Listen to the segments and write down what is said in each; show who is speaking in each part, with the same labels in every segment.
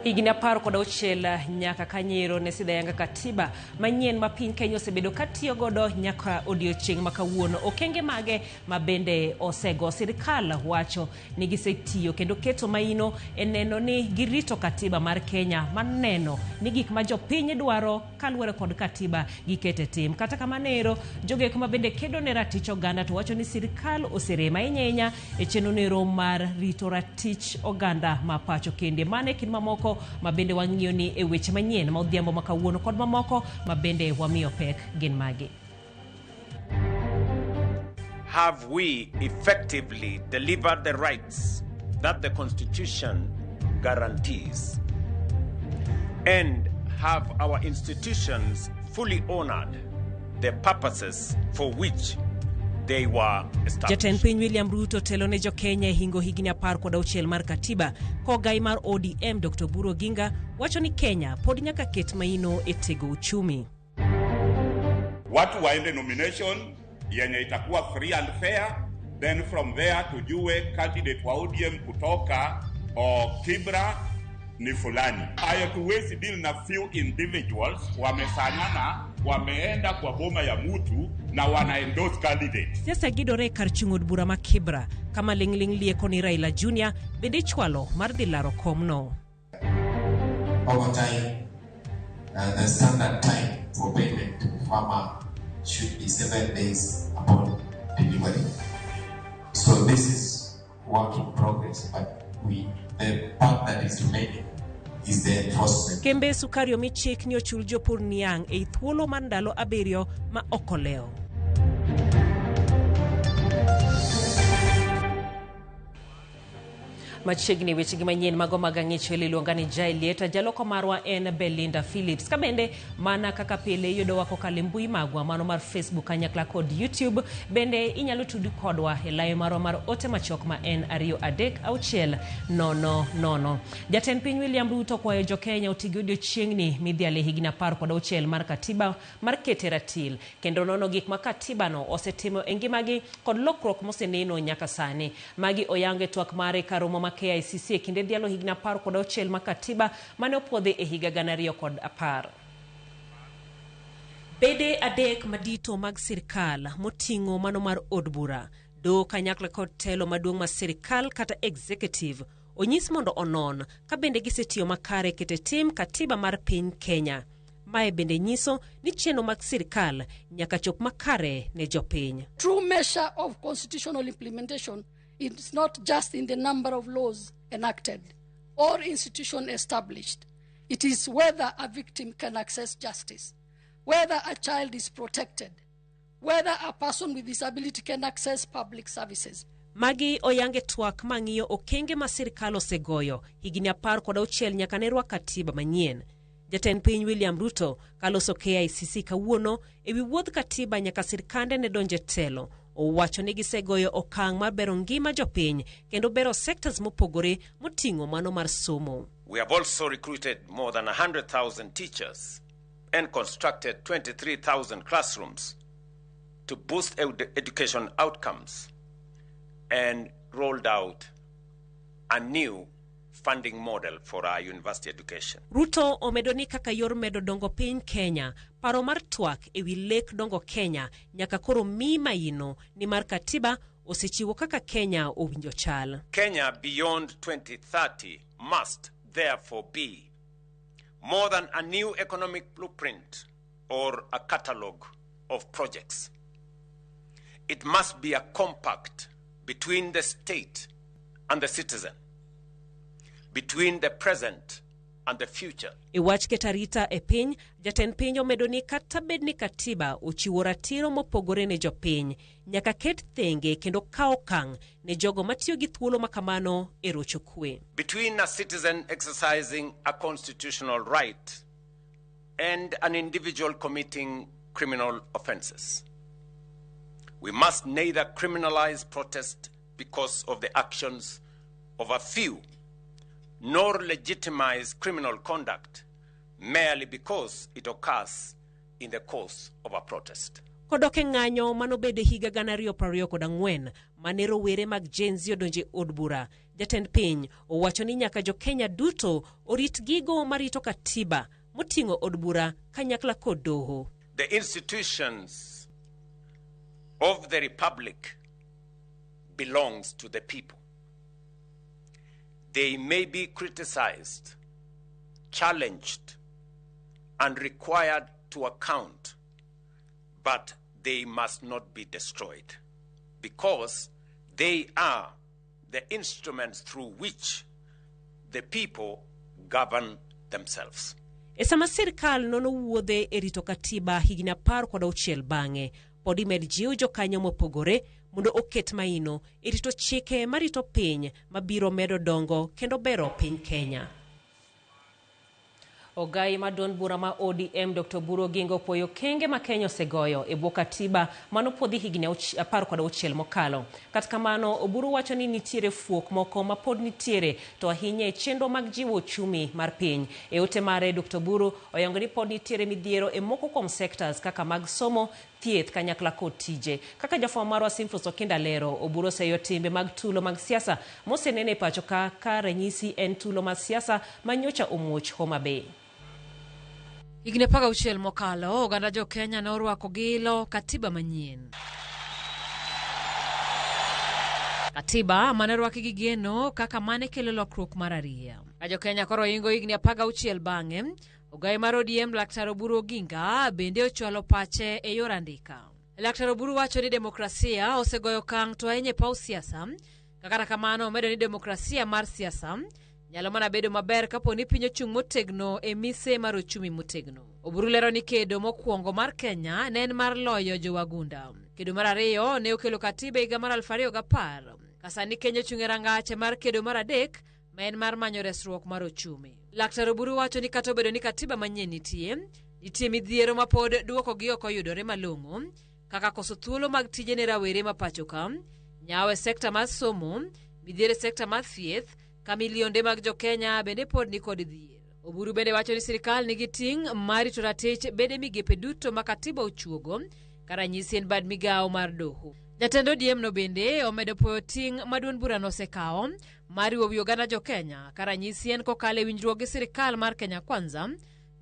Speaker 1: Higni 16 nyaka kanyero ne sidha yanga katiba manyien ma piny Kenya osebedo katiyo godo nyaka odiochieng' ma kawuono. Okenge mage ma bende osego sirkal wacho ni gisetiyo kendo keto maino e neno ni girito katiba mar Kenya mar neno ni gik ma jopiny dwaro kaluwore kod katiba giketo e tim. Kata kamano ero, jogo eko ma bende kedo ne ratich oganda to wacho ni sirkal oserem ahinya ahinya e chenro nero mar rito ratich oganda ma pacho kende. Mano e kind mamoko ma bende wang'iyo ni e weche manyien ma odhiambo ma kawuono kod mamoko ma bende wamiyo pek gin magi.
Speaker 2: Have we effectively delivered the rights that the Constitution guarantees? And have our institutions fully honored the purposes for which they were established?
Speaker 1: Jatend piny William Ruto telo ne jokenya e hingo higni 16 mar katiba kogai mar ODM Dr. Oburu Oginga wacho ni Kenya pod nyaka ket maino e tego uchumi.
Speaker 3: Watu waende nomination yenye itakuwa free and fair, then from there tujue candidate wa ODM kutoka o Kibra ni fulani. Hatuwezi deal na few individuals wamesanyana, wameenda kwa boma ya mtu na wana endorse candidate.
Speaker 1: Siasa gidore kar chung' od bura ma Kibra kama ling'ling' lieko ni Raila Junior bende ichwalo mar dhi laro komno.
Speaker 4: Over time, the standard time for payment to farmer should be 7 days upon delivery. So this is work in progress, but the part that is remaining is the enforcement.
Speaker 1: Kembe sukari omi chik ni ochul jopur niang' ei thuolo mar ndalo 7 ma ok olewo. Machiegni wechegi manyien mago mag ang'icho iluonga ni Jai Lieta, jaloko marwa en Belinda Phillips. Ka bende mana kaka pile iyudowa kokalo e mbui magwa mano mar Facebook kanyakla kod YouTube, bende inyalo tudi kodwa e layo marwa mar ote machok ma en 2 3 6 0 0. Jatend piny William Ruto kwayo jo-Kenya oti gi odiochieng'ni midhiale higni 16 mar katiba mar kete ratil kendo nono gik ma katibano osetimo e ngimagi kod lokruok moseneno nyaka sani. Magi oyango e twak mare kar romo ma KICC e kinde dhialo higni 16 ma katiba mane opuodhi e higa 2010. Bede 3 madito mag sirkal moting'o mano mar od bura, doho kanyakla kod telo maduong' mar sirkal kata executive onyis mondo onon ka bende gisetiyo makare kete tim katiba mar piny Kenya. Mae bende nyiso ni chenro mag sirkal nyaka chop makare ne jopiny.
Speaker 5: True measure of constitutional implementation is not just in the number of laws enacted or institution established. It is whether a victim can access justice, whether a child is protected, whether a person with disability can access public services.
Speaker 1: Magi oyange twak mang'iyo okenge ma sirkal osegoyo higni 16 nyaka ne rwak katiba manyien. Jatend piny William Ruto kaloso KICC kawuono ewi wuodh katiba nyaka sirkande ne donje telo. Owacho ni gisegoyo okang' mar bero ngima jopiny kendo bero sectors mopogore moting'o mano mar somo.
Speaker 2: We have also recruited more than 100,000 teachers and constructed 23,000 classrooms to boost education outcomes and rolled out a new funding model for our university education.
Speaker 1: Ruto omedo ni kaka yor medo dongo piny Kenya, paro mar twak ewi lek dongo Kenya nyaka koro mi maino ni mar katiba osechiwo kaka Kenya owinjo chal.
Speaker 2: Kenya beyond 2030 must therefore be more than a new economic blueprint or a catalogue of projects. It must be a compact between the state and the citizen, between the present and the future.
Speaker 1: E wach keto arita e piny, jatend piny omedo ni kata bed ni katiba ochiwo ratiro mopogore ne jopiny, nyaka ket thenge kendo kaw okang' ne jogo matiyo gi thuolo ma kamano e rocho kwe.
Speaker 2: Between a citizen exercising a constitutional right and an individual committing criminal offenses. We must neither criminalize protest because of the actions of a few, nor legitimize criminal conduct merely because it occurs in the course of a protest.
Speaker 1: Kodok e ng'anyo manobedo e higa 2024 mane rowere mag Gen Z odonjo e od bura, Jatend piny owacho ni nyaka jo-Kenya duto orit gigo marito katiba moting'o od bura kanyakla kod doho.
Speaker 2: The institutions of the Republic belongs to the people. They may be criticized, challenged, and required to account, but they must not be destroyed because they are the instruments through which the people govern themselves.
Speaker 1: E sama sirkal nono wuodhe e rito katiba higni 16 bang'e, pod imed jiw jokanyo mopogore mondo oket maino e rito chike marito piny mabiro medo dongo kendo bero piny Kenya. Ogai ma duond bura ma ODM Dr. Oburu Oginga opuoyo okenge ma Kenya osegoyo e bwo katiba manopuodhi higni 16 mokalo. Kata kamano, Oburu wacho ni nitiere fuok moko ma pod nitiere to ahinya e chenro mag jiwo uchumi mar piny. E ote mare, Dr. Oburu oyango ni pod nitiere midhiero e moko kuom sectors kaka mag somo, thieth kanyakla kod tije. Kaka jafwambo marwa Simfros Okinda lero, Oburu oseyo timbe mag tulo mag siasa mosenene e pacho ka ranyisi en tulo mar siasa ma nyocha omuoch Homa Bay.
Speaker 6: Higni 16 mokalo, oganda jo Kenya ne orwako gi ilo katiba manyien. Katiba mane orwaki gi geno kaka mane kelo lokruok mar ariya. Ka jo Kenya koro ingo higni 16 bang'e, ogai mar ODM Laktar Oburu Oginga bende ochwalo pache e yor andika. Laktar Oburu wacho ni demokrasia osegoyo okang' to ahinya e paw siasa. Kata kamano omedo ni demokrasia mar siasa nyalo mana bedo maber kapo ni piny ochung' motegno e mise mar ochumi motegno. Oburu lero ni kedo mokwongo mar Kenya ne en mar loyo jowagunda. Kedo mar ariyo ne okelo katiba e higa mar 2010. Ka sani Kenya ochung' e rangach mar kedo mar adek ma en mar manyo resruok mar ochumi. Laktar Oburu wacho ni kata obedo ni katiba manyien nitie, nitie midhiero ma pod duokogi ok oyudore malong'o, kaka koso thuolo mag tije ne rawere ma pacho ka, nyawo e sekta mar somo, midhiero e sekta mar thieth, ka milionde mag jo-Kenya bende pod nikod dhier. Oburu bende wacho ni sirikal nigi ting' mar rito ratich bede migepe duto ma katiba ochuogo, ka ranyisi en bad migawo mar doho. Jatend ODM no bende omedo puoyo ting' ma duond burano osekawo mar riwo wi oganda jo-Kenya, ka ranyisi en kokalo e winjruok gi sirikal mar Kenya Kwanza,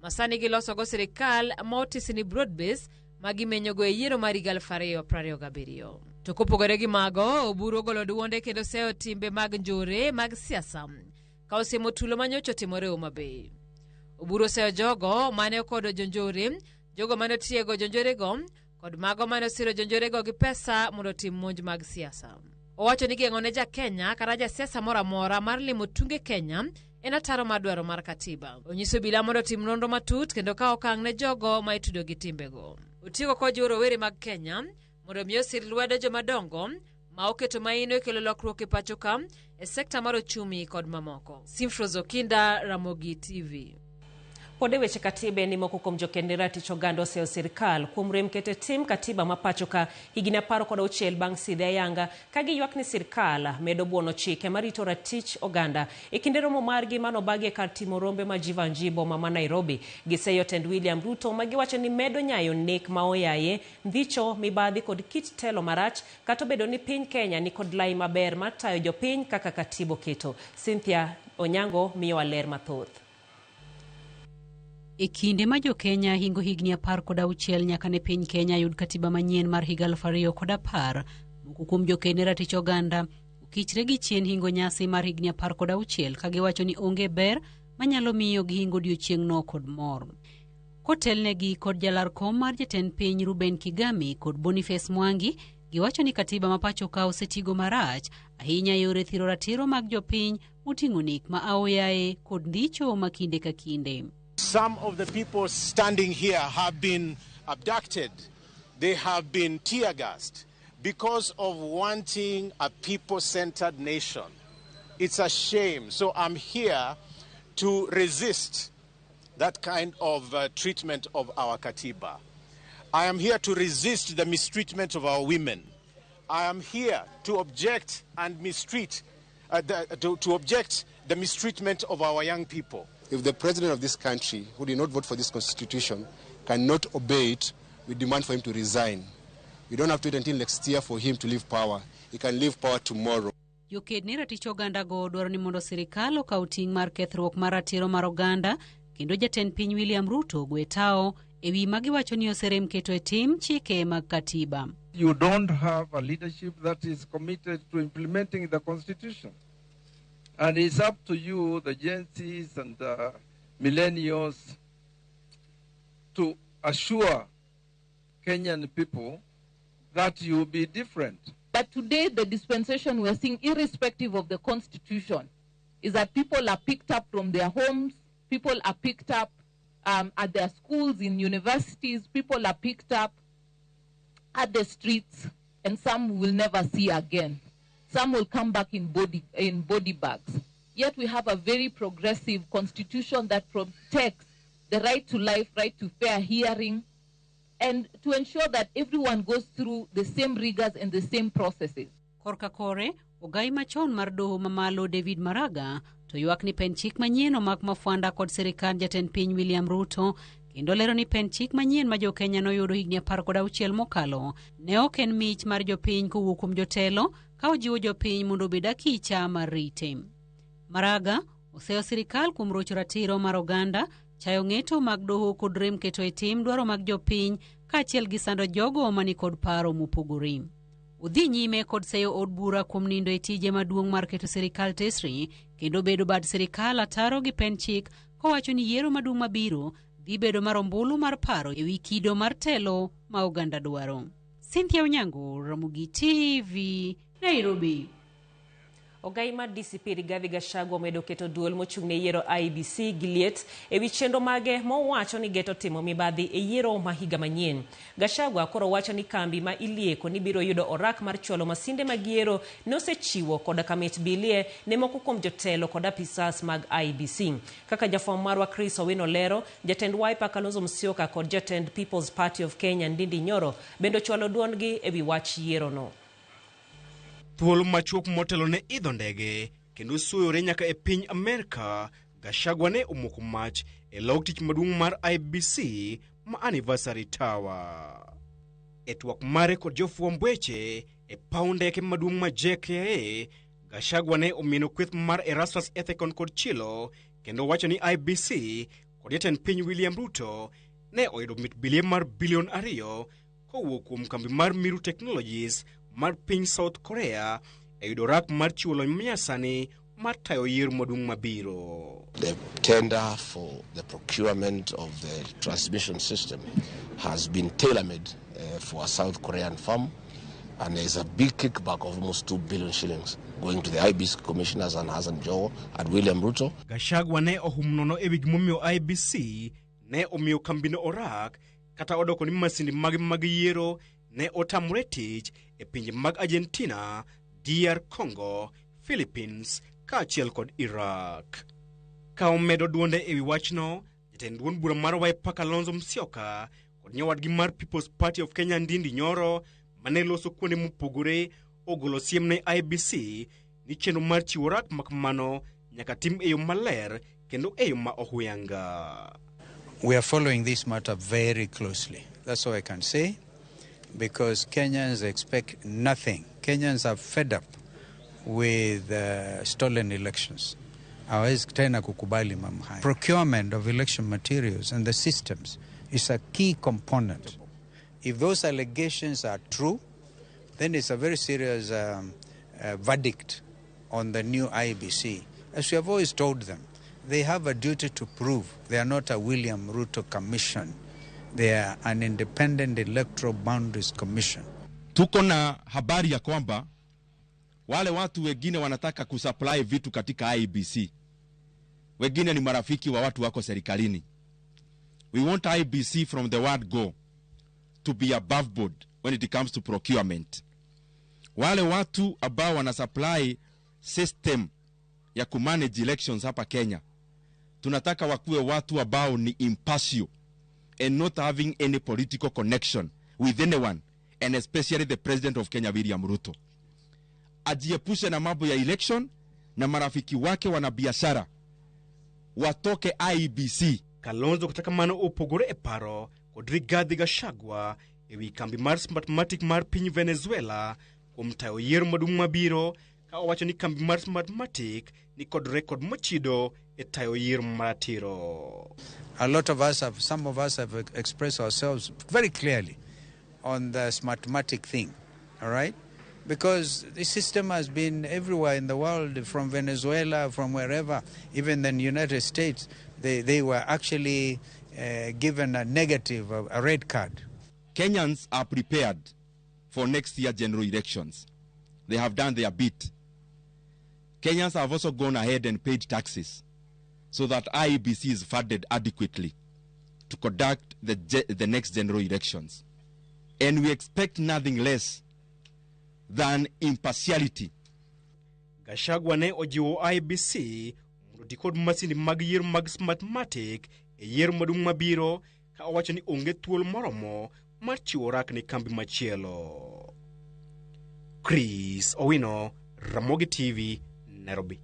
Speaker 6: ma sani gilosogo sirikal ma otisi ni broad base ma gimenyogo e yiero mar higa 2027. To kopogore gi mago, Oburu ogolo duonde kendo seyo timbe mag njore mag siasa ka osiemo tulo ma nyocha otimore Homa Bay. Oburu oseyo jogo mane okodo jonjore, jogo mane otiego jonjorego kod mago mane osiro jonjorego gi pesa mondo otim monj mag siasa. Owacho ni geng'o ne ja-Kenya kata jasiasa moro amora mar limo tunge Kenya en ataro mar dwaro mar katiba. Onyiso obila mondo otim nonro matut kendo kawo okang' ne jogo ma itudo gi timbego. Otieko kojiwo rowere mag Kenya mondo mi osir lwedo jomadongo ma oketo maino e kelo lokruok e pacho ka e sekta mar ochumi kod mamoko. Simfros Okinda, Ramogi TV.
Speaker 1: Pod e weche katiba ni moko kuom jokend ratich oganda oseyo sirikal kuom rem keto e tim katiba ma pacho ka higni 16 bang' sidhe ayanga ka giywak ni sirikal medo buono chike marito ratich oganda. E kinde romo margi manobagi e kar timo rombe ma Jivanji boma ma Nairobi, giseyo tend William Ruto ma giwacho ni medo nyayo nek ma oyaye, ndhicho, mibadhi kod kit telo marach kata obedo ni piny Kenya ni kod lai maber mar tayo jopiny kaka katiba oketo. Cynthia Onyango miyowa ler mathoth.
Speaker 7: E kinde ma jo-Kenya hingo higni 16 nyaka ne piny Kenya yud katiba manyien mar higa 2010, moko kuom jokend ratich oganda okichre gi chien hingo nyasi mar higni 16 ka giwacho ni onge ber manyalo miyo gihingo odiechieng'no kod mor. Kotelnegi kod jalar kom mar jatend piny Ruben Kigami kod Boniface Mwangi, giwacho ni katiba ma pacho ka osetigo marach ahinya e yore thiro ratiro mag jopiny moting'o nek ma aoyaye kod ndicho ma kinde ka kinde.
Speaker 8: Some of the people standing here have been abducted. They have been tear gassed because of wanting a people-centered nation. It's a shame. So I'm here to resist that kind of treatment of our Katiba. I am here to resist the mistreatment of our women. I am here to object and mistreat, to object the mistreatment of our young people.
Speaker 9: If the president of this country, who did not vote for this constitution, cannot obey it, we demand for him to resign. We don't have to wait until next year for him to leave power. He can leave power tomorrow.
Speaker 7: Joked ne ratich oganda go dwaro ni mondo sirikal okaw ting' mar kethruok mar ratiro mar oganda kendo jatend piny William Ruto ogwe tao e wi ma giwacho ni oserem keto e tim chike mag katiba.
Speaker 10: You don't have a leadership that is committed to implementing the constitution. And it's up to you, the Gen Zs and the millennials, to assure Kenyan people that you will be different.
Speaker 11: But today, the dispensation we're seeing, irrespective of the constitution, is that people are picked up from their homes, people are picked up at their schools, in universities, people are picked up at the streets, and some will never see again. Some will come back in body bags. Yet we have a very progressive constitution that protects the right to life, right to fair hearing, and to ensure that everyone goes through the same rigors and the same processes.
Speaker 7: Korka kore, ogai machon mar doho mamalo David Maraga to ywak ni pen chik manyien omak mafwanda kod sirikand jatend piny William Ruto kendo lero ni pen chik manyien ma jokenya noyudo higni 16 mokalo ne ok en mich mar jopiny kowuok kuom jotelo ka ojiwo jopiny mondo obed akicha mar rite. Maraga oseyo sirikal kuom rocho ratiro mar oganda, chayo ng'eto mag doho kod rem keto e tim dwaro mag jopiny kaachiel gi sando jogo manikod paro mopogore. Odhi nyime kod seyo od bura kuom nindo e tije maduong' mar keto sirikal tesri kendo bedo bad sirikal ataro gi pen chik kowacho ni yiero maduong' mabiro dhi bedo mar ombulu mar paro ewi kido mar telo ma oganda dwaro. Cynthia Onyango, Ramogi TV, Nairobi.
Speaker 1: Ogai mar DCP Rigathi Gachagua omedo keto duol mochung' ne yiero IEBC gi liet ewi chenro mage mowacho ni geto timo mibadhi e yiero ma higa manyien. Gachagua koro wacho ni kambi ma ilieko ni biro yudo orak mar chwalo masinde mag yiero ne osechiwo koda kamit bilie ne moko kuom jotelo kod apisas mag IEBC. Kaka jafwambo marwa Chris Owino lero, jatend Wiper Kalonzo Musyoka kod jatend People's Party of Kenya Ndindi Nyoro bende ochwalo duondgi ewi wach yierono.
Speaker 12: Thuolo machuok motelo ne idho ndege kendo suyore nyaka e piny Amerka, Gachagua ne omoko mach e log tich maduong' mar IEBC ma Anniversary Tower. E twak mare kod jofwamb weche e paw ndeke maduong' ma JKIA, Gachagua ne omieno kweth mar Erastus Ethekon kod Chilo kendo wacho ni IEBC kod jatend piny William Ruto ne oyudo mit bilie mar bilion 2 kowuok kuom kambi mar Miru Technologies mar piny South Korea e yudo rak mar chiwo lony manyasani mar tayo yiero maduong' mabiro.
Speaker 13: The tender for the procurement of the transmission system has been tailor-made for a South Korean firm, and there's a big kickback of almost 2 billion shillings going to the IEBC commissioners and Hassan Joho and William Ruto.
Speaker 12: Gachagua ne ohum nono ewi gimomiyo IEBC ne omiyo kambino orak kata odoko ni masinde mage mag yiero ne otamore tich e pinje mag Argentina, DR Congo, Philippines kaachiel kod Iraq. Ka omedo duonde ewi wachno, jatend duond bura mar Wiper Kalonzo Musyoka kod nyawadgi mar People's Party of Kenya Ndindi Nyoro mane loso kuonde mopogore ogolo siem ne IEBC ni chenro mar chiwo rak makamano nyaka tim e yo maler kendo e yo ma ohuyanga.
Speaker 14: We are following this matter very closely. That's all I can say, because Kenyans expect nothing. Kenyans are fed up with stolen elections. Hawezi tena kukubali mambo haya. Procurement of election materials and the systems is a key component. If those allegations are true, then it's a very serious verdict on the new IEBC. As we have always told them, they have a duty to prove they are not a William Ruto commission. They are an independent electoral boundaries commission.
Speaker 15: Tuko na habari ya kwamba wale watu wengine wanataka kusupply vitu katika IEBC, wengine ni marafiki wa watu wako serikalini. We want IEBC from the word go to be above board when it comes to procurement. Wale watu ambao wana supply system ya kumanage elections hapa Kenya, tunataka wakuwe watu ambao ni impartial and not having any political connection with anyone and especially the president of Kenya, William Ruto. Ajiepushe na mambo ya election na marafiki wake wanabiashara watoke IEBC.
Speaker 12: Kalonzo kata kamano opogore e paro kod Rigathi Gachagua ewi kambi mar Smartmatic mar piny Venezuela kuom tayo yiero maduong' mabiro. ka owacho ni kambi mar Smartmatic ni kod rekod mochido e tayo yiero maratiro.
Speaker 14: A lot of us have, some of us have expressed ourselves very clearly on the Smartmatic thing, all right? Because the system has been everywhere in the world, from Venezuela, from wherever, even the United States, they were actually given a negative, a red card.
Speaker 15: Kenyans are prepared for next year's general elections. They have done their bit. Kenyans have also gone ahead and paid taxes so that IEBC is funded adequately to conduct the next general elections. And we expect nothing less than impartiality.
Speaker 12: Gachagua ne ojiwo IEBC mondo oti kod masinde mag yiero mag Smartmatic e yiero maduong' mabiro ka owacho ni onge thuolo moromo mar chiwo rak ne kambi machielo. Chris Owino, Ramogi TV, Nairobi.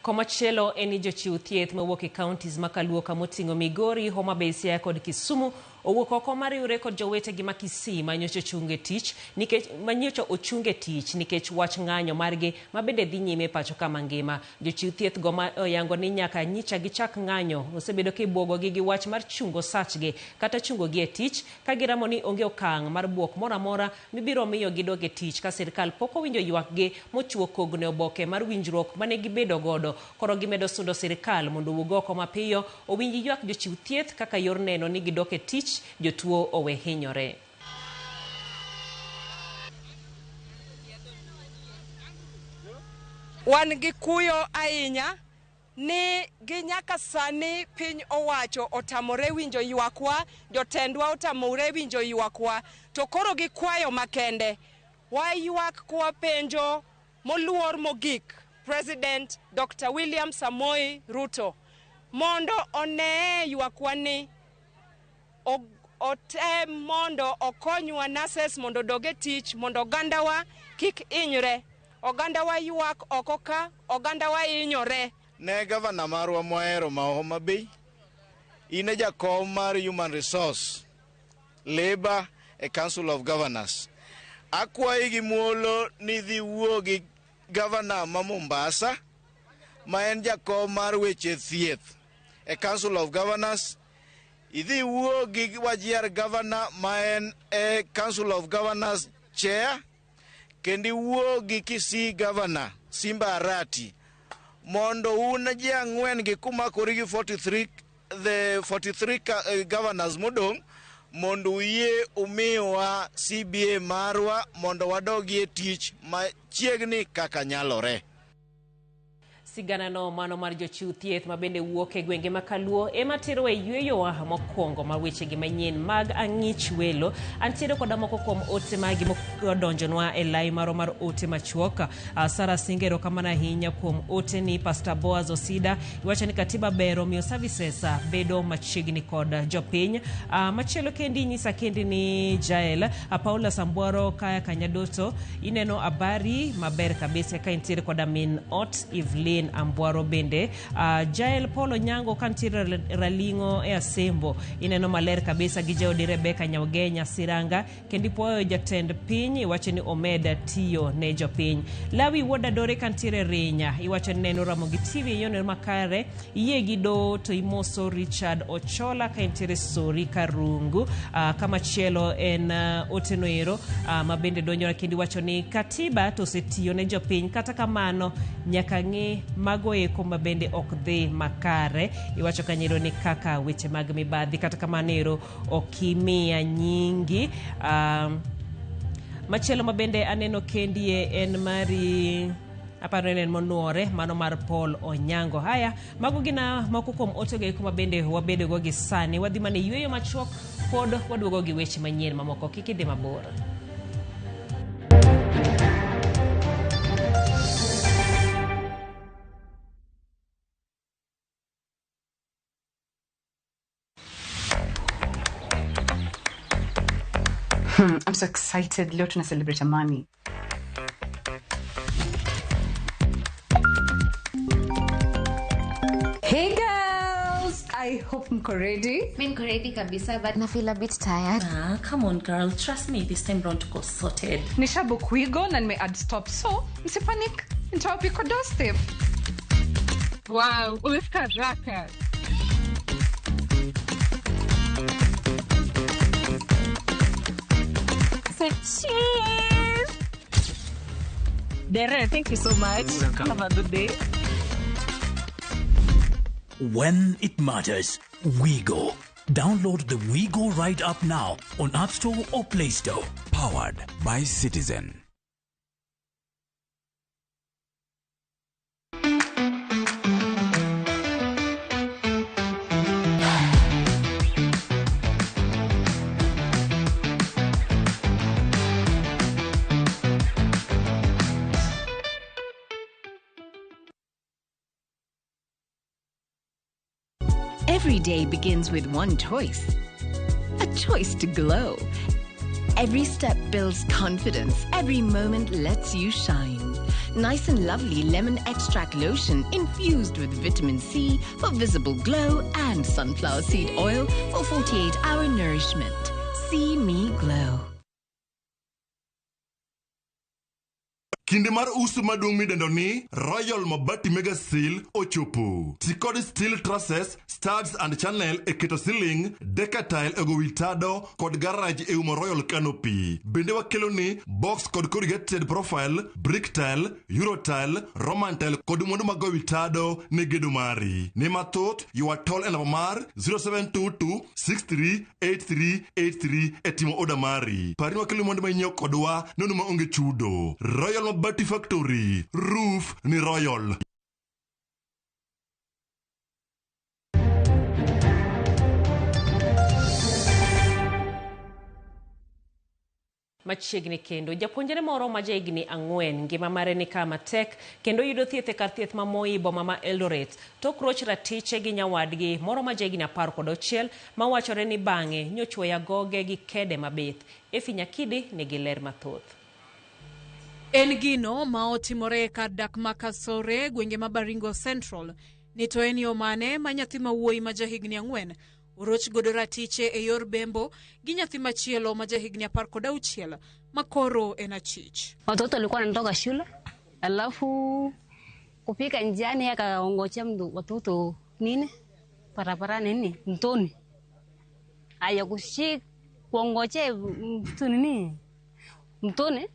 Speaker 1: Komachielo en ni jochiw thieth mawuok e counties ma Kaluo kamoting'o Migori, Homa Bay, Siaya kod Kisumu owuok oko mariwre kod jowetegi ma Kisii manyocha ochung' e tich nikech manyocha ochung e tich nikech wach ng'anyo margi ma bende dhi nyime pacho ka mangima. Jochiw thieth go ma oyango ni nyaka nyicha gichak ng'anyo osebedo kibwogogi gi wach mar chungo sachgi kata chungo gi e tich ka giramo ni onge okang' mar buok moro amora mibiro miyo gidog e tich ka sirkal pok owinjo ywakgi mochiwo kogno e oboke mar winjruok mane gibedo godo. Koro gimedo sundo sirkal mondo owuog oko mapiyo owinj ywak jochiw thieth kaka yor neno ni gidok e tich jotuo owe hinyore.
Speaker 16: Wan gi kuyo ahinya ni gi nyaka sani piny owacho otamore winjo ywakwa, jotendwa otamore winjo ywakwa, to koro gi kwayo makende. Waywak kwapenjo moluor mogik President Dr. William Samoei Ruto mondo onee ywakwa ni otem mondo okonywa nurses mondo odog e tich mondo ogandawa kik hinyre. Ogandawa ywak oko ka, ogandawa hinyore.
Speaker 17: Ne gavana marwa mwahero ma Homa Bay, in e jakom mar Human Resource, Labour e Council of Governors. Akwayi gi muolo ni dhi wuo gi gavana ma Mombasa, ma en jakom mar weche thieth e Council of Governors. Idhi wuo gi Wajir gavana ma en e Council of Governors chair, kendo iwuo gi Kisii gavana Simba Arati mondo un ji ang'wen gi kumakori gi 43, the 43 governors modong' mondo uyie umiwa CBA marwa mondo wadogie tich machiegni kaka nyalore.
Speaker 1: Siganano mano mar jochiw thieth ma bende wuok e gwenge ma Kaluo ema tero e yweyowa mokwongo mar wechegi manyien mag ang'ich welo. Antiere koda moko kuom ote magi modonjonwa e lai marwa mar ote machuok. Sara Singe, erokamano ahinya kuom ote ni. Pastor Boaz Osida iwacho ni katiba ber omiyo services bedo machiegni kod jopiny. Machielo kendi nyisa kendi ni Jael Paula Sambwaro kaya Kanyadoto ineno habari maber kabisa ka intiere koda min ot Evelyn Ambwaro bende. Jael Paul Onyango kantiere Raling'o e Asembo ineno maler kabisa gi jaodi Rebecca Nyawgenya Siranga kendo ipuoyo jatend piny iwacho ni omed tiyo ne jopiny. Lawi Wuod Adore kantiere Rinya iwacho ni neno Ramogi TV e yono makare iyie gi do to imoso Richard Ochola ka entiere Sori Karungu. Kamachielo en oteno ero ma bende donjona kendo iwacho ni katiba to osetiyo ne jopiny kata kamano nyaka ng'i mago eko ma bende ok dhi makare. Iwacho kanyo ni kaka weche mag mibadhi kata kamano ero ok imiya nyingi. Machielo ma bende aneno kendie en mari aparo ni en monuore mano mar Paul Onyango. Haya, mago gina moko kuom otego eko ma bende wabedogo gi sani. Wadhi mana e yweyo machuok pod waduogo gi weche manyien mamoko. Kik idhi mabor.
Speaker 18: I'm so excited. Leo tuna celebrate Amani.
Speaker 19: Hey girls!
Speaker 18: I hope mko ready.
Speaker 19: Mi niko ready kabisa, but na feel a bit tired.
Speaker 20: Ah, come on girl, trust me, this time round tuko sorted.
Speaker 18: Nishabook Wigo na nime add stop, so msipanic, nitawapika doorstep.
Speaker 11: Wow, umefika haraka.
Speaker 20: Say cheese. Dere, thank you so much.
Speaker 21: Welcome.
Speaker 20: Have a good day.
Speaker 21: When it matters, WeGo. Download the WeGo Ride app now on App Store or Play Store.
Speaker 22: Powered by Citizen.
Speaker 23: Every day begins with one choice, a choice to glow. Every step builds confidence. Every moment lets you shine. Nice and Lovely Lemon Extract Lotion infused with vitamin C for visible glow and sunflower seed oil for 48-hour nourishment. See me glow.
Speaker 24: Kinde mar uso maduong' midendo ni Royal Mabati Mega Seal ochopo. Ti kod steel trusses, studs and channel e keto ceiling, decatile e go wi tado kod garage e umo Royal Canopy. Bende wakelo ni box kod corrugated profile, brick tile, euro tile, roman tile kod mwandu mag go wi tado ne gedo mari. Ne mathoth, ywa tol e namba mar 0722 638383 e timo oda mari. Par ni wakelo mwandu ma inyiewo kodwa nono maonge chudo. Royal Mabati Factory, roof ni Royal.
Speaker 1: Machiegni kendo japuonjre moro ma jahigni 4 ngima mare ni kama tek kendo yudo thieth e kar thieth ma Moi boma ma Eldoret tok roch ratiche gi nyawadgi moro ma jahigni 16 ma wachore ni bang'e nyochwoyo agoge gi kede mabith. Efi Nyakidi nigi ler mathoth.
Speaker 25: En gino ma otimore e kar dak ma Kasore, gwenge ma Baringo Central, ni to en yo mane ma nyathi ma wuoyi ma jahigni 4 oroch godo ratiche e yor bembo gi nyathi machielo ma jahigni 16 ma koro en achich.
Speaker 26: Watoto walikuwa wanatoka shule, alafu kufika njiani akaongocha watoto nini barabara nini mtoni, aya kushika kuongoche mtu nini mtoni,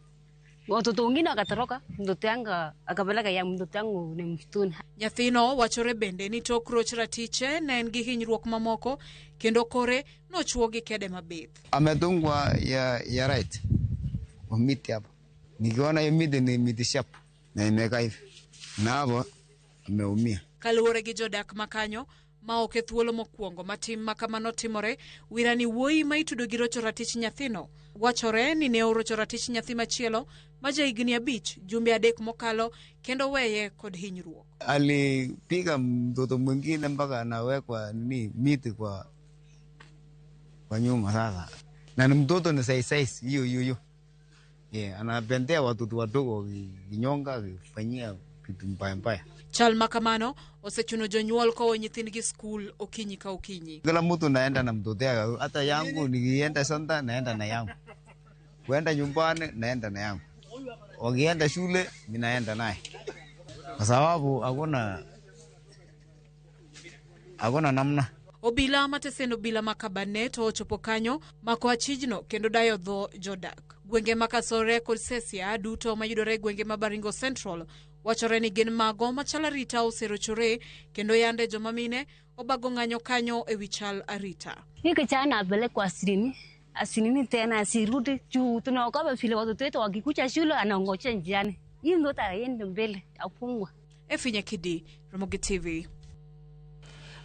Speaker 26: watoto wengine wakatoroka, mtoto yangu akapeleka ya mtoto yangu ni mtoni.
Speaker 25: Nyathino wachore bende ni tok roch ratiche ne en gi hinyruok mamoko kendo kore nochuo gi kede mabith.
Speaker 27: Amedungwa ya right kwa miti hapo, nikiona hiyo miti ni miti sharp na imeweka hivi na hapo ameumia.
Speaker 25: Kaluwore gi jodak makanyo ma ok e thuolo mokwongo ma tim ma kamano timore, wirani wuoyi ma itudo gi rocho ratich nyathino wachore ni ne orocho ratich nyathi machielo ma jahigni 5 jumbe 3 mokalo kendo weye kod hinyruok.
Speaker 27: Alipiga mtoto mwingine mpaka anawekwa nini miti kwa nyuma sasa, na ni mtoto ni size hiyo hiyo. Yeah, anapendea watoto wadogo kinyonga kifanyia vitu mbaya mbaya.
Speaker 25: Chal makamano osechuno jonyuol kowo nyithindgi skul okinyi ka okinyi.
Speaker 27: Kila mtu naenda na mtoto yake, hata yangu nikienda santa naenda na yangu, kuenda nyumbani naenda na yangu, wakienda shule mimi naenda naye, kwa sababu hakuna namna.
Speaker 25: Obila matesen obila ma Kabanet ochopo kanyo mako achijno kendo dayo dho jodak. Gwenge ma Kasore kod Sesia duto mayudore e gwenge ma Baringo Central wachore ni gin mago machal arita oserochore kendo yande joma mine obago ng'anyo kanyo e wi chal arita.
Speaker 26: Hii kijana apelekwa asilini tena asirudi juu tunaogopa vile watoto wetu wakikuja shule anaongoja njiani. Hii ndio taende mbele afungwa.
Speaker 25: Efi Nyakidi, Ramogi TV.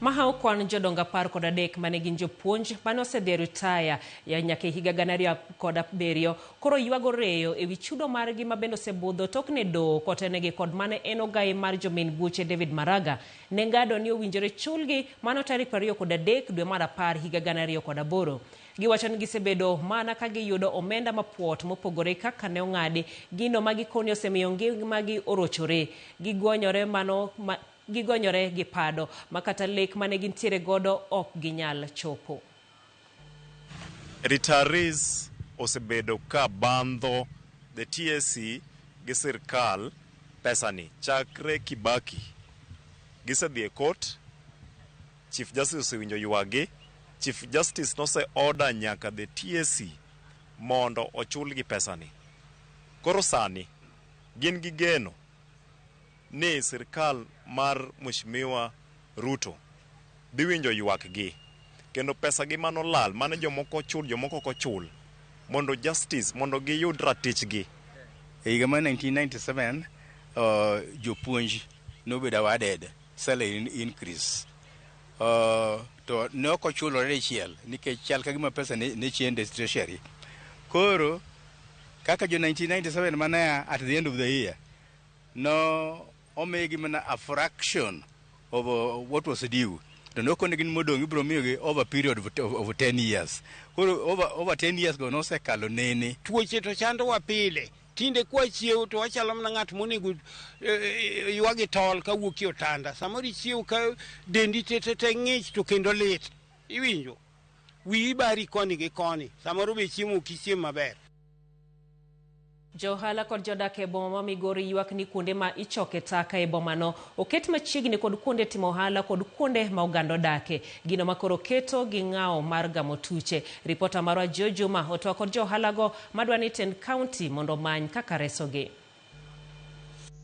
Speaker 1: Mahao kwan jodongo 13 mane gin jopuonj mane osedhi e ritaya ya nyaka e higa 2007 koro ywago reyo ewi chudo margi ma bende osebudho tok ne doho kotenegi kod mane en ogai mar jomin buche David Maraga ne ng'ado ni owinjore chulgi mano tarik 23 dwe mar 10 higa 2008. Giwacho ni gisebedo mana ka giyudo omenda mapuot mopogore kaka ne ong'adi, gino ma gikoni osemiyo ngimagi orochore. Gigonyore mano gigonyore gi pado ma kata lek mane gintiere godo ok ginyal chopo.
Speaker 2: Retirees osebedo ka bandho the TSC gi sirkal pesani chakre Kibaki. Gisedhi e court, Chief Justice osewinjo ywakgi, Chief Justice nose order nyaka the TSC mondo ochulgi pesani. Koro sani gin gi geno ni sirkal mar Mheshimiwa Ruto dhi winjo ywakgi kendo pesagi manolal mane jomoko ochul jomoko ok ochul mondo justice mondo giyud ratichgi.
Speaker 3: E higa mar 1997 jopuonj nobedo awarded salary increase to ne ok ochulore dichiel nikech chal ka gima pesa ne chendo e treasury. Koro kaka jo 1997 mane at the end of the year no omigi mana a fraction of what was due to nokonegi ni modong' ibiro miyogi over period of 10 years. Koro over 10 years go nosekalo nene.
Speaker 4: Tuoche to chandowa pile. Tinde kwachiewo to wachalo mana ng'at monego ywagi tol kawuok e otanda. Samoro ichiewo ka dendi te ng'ich to kendo lit. Iwinjo? Wiyi bari koni gi koni. Samoro be chiemo ok ichiem maber.
Speaker 1: Jo ohala kod jodak e boma ma Migori ywak ni kuonde ma ichoke taka e bomano oket machiegni kod kuonde timo ohala kod kuonde ma oganda odake. Gino ma koro keto gi ng'awo mar gamo tuche. Ripota marwa Joe Juma otwak kod jo ohalago madwa ni tend kaunti mondo omany kaka resogi.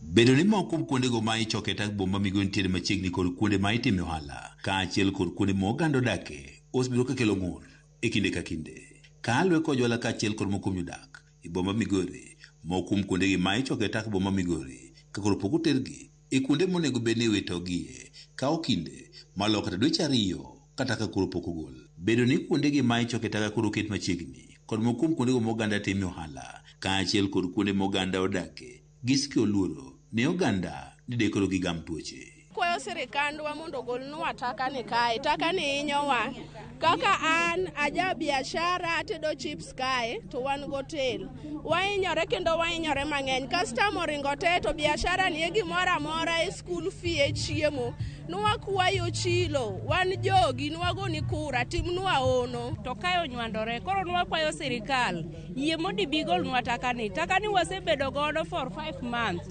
Speaker 5: Bedo ni moko kuom kuondego ma ichoke tak boma Migori nitiere machiegni kod kuonde ma itime ohala kaachiel kod kuonde ma oganda odake osebedo ka kelo ng'ur e kinde ka kinde. Kaluwore kod johala kaachiel kod moko kuom jodak e boma Migori, moko kuom kuondegi ma ichoke tak boma Migori ka koro pok otergi e kuonde monego bed ni iwitogie kawo kinde maloyo kata dweche 2 kata ka koro pok ogol. Bedo ni kuondegi ma ichoke taka koro oket machiegni kod moko kuom kuondego ma oganda time ohala kaachiel kod kuonde ma oganda odake gisike oluoro ne oganda ni de koro gigam tuoche.
Speaker 6: Kwayo sirikandwa mondo ogolnwa taka ni kae. Taka ni hinyowa. Kaka an aja biashara atedo chips kae to wan gotel. Wahinyore kendo wahinyore mang'eny. Customer oringo te to biashara ni e gimoro amora e school fee e chiemo. Nwakwayo chilo, wan jogi nwagoni kura, timnwa ono.
Speaker 8: To kae onywandore, koro nwakwayo sirikal yie mondo ibi golnwa taka ni. Taka ni wasebedo godo for 5 months.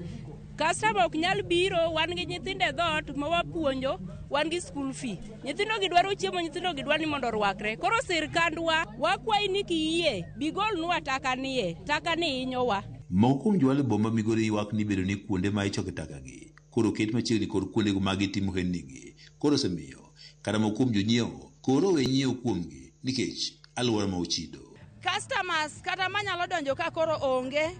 Speaker 8: Customer ok nyal biro, wan gi nyithindo e dhoot ma wapuonjo, wan gi school fee. Nyithindo gi dwaro chiemo, nyithindo gi dwaro ni mondo orwakre. Koro sirkandwa wakwayi ni kiyie, bi golnwa taka nie, taka ni hinyowa.
Speaker 5: Moko kuom johala e boma Migori ywak ni bedo ni kuonde ma ichoke taka gi koro oket machiegni kod kuondego ma gitimo ohelnigi koro osemiyo kata moko kuom jonyiewo koro owe nyiewo kuomgi nikech alwora ma ochido.
Speaker 9: Customers kata manyalo donjo ka koro onge.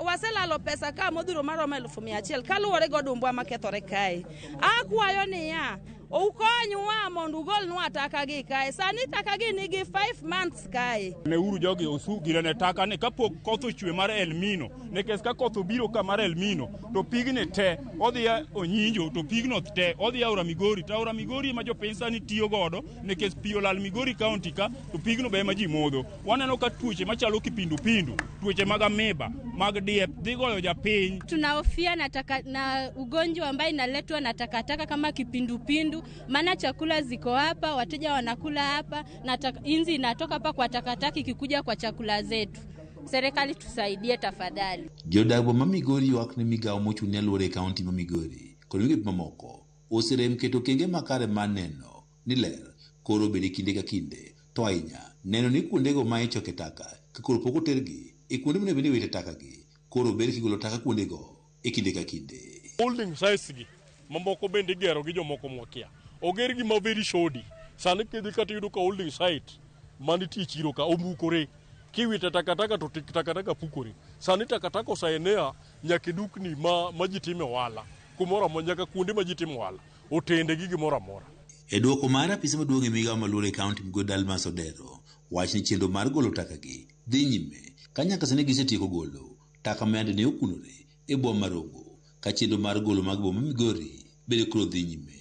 Speaker 9: Waselalo pesa ka modhuro maromo 100,000 kaluwore gi odumbwa makethore kae. Akwayo niya, ukonywa mondo ugolnwa taka gi kae. Sani taka gi nigi 5 months kae.
Speaker 28: Neuru jogi osu girene taka ni kapok koth ochwe mar El Nino, nikech ka koth obiro ka mar El Nino to pigni te odhi onyinjo to pigno te odhi aora Migori, to aora Migori ema jopiny sani tiyo godo nikech pi olal Migori County ka to pigno be ema ji modho. Waneno ka tuoche machalo kipindupindu, tuoche mag amoeba, mag diep dhi goyo japiny.
Speaker 29: Tunahofia na ugonjwa ambayo inaletwa na takataka kama kipindupindu, maana chakula ziko hapa, wateja wanakula hapa na inzi inatoka hapa kwa takataka ikikuja kwa chakula zetu. Serikali tusaidie tafadhali.
Speaker 5: Jodak boma Migori ywak ni migawo mochung' ne alwora e kaunti ma Migori kod migepe mamoko oserem keto okenge makare mar neno ni ler koro obed e kinde ka kinde, to ahinya neno ni kuondego ma ichoke taka ka koro pok otergi e kuonde monego bed ni iwite taka gi koro ber kigolo taka kuondego e kinde ka kinde.
Speaker 28: Holding sites gi mamoko bende igero gi jomoko mwakia. Oger gi ma very shoddy. Sani kidhi kata iyudo ka holding site manitie chiro ka omukore. Kiwite takataka to takataka pukore. Sani takataka osaenea nyaka e dukni ma ji time ohala. Kumoro amora nyaka kuonde ma ji timo ohala. Otende gi gimoro amora.
Speaker 5: E dwoko mar apisa maduong' e migawo maluoro e kaunti Migori Dalmas Odero wach ni chenro mar golo taka gi dhi nyime ka nyaka sani gisetieko golo taka ma yande ne okunore e boma ma Rongo ka chenro mar golo mag boma Migori bende koro dhi nyime.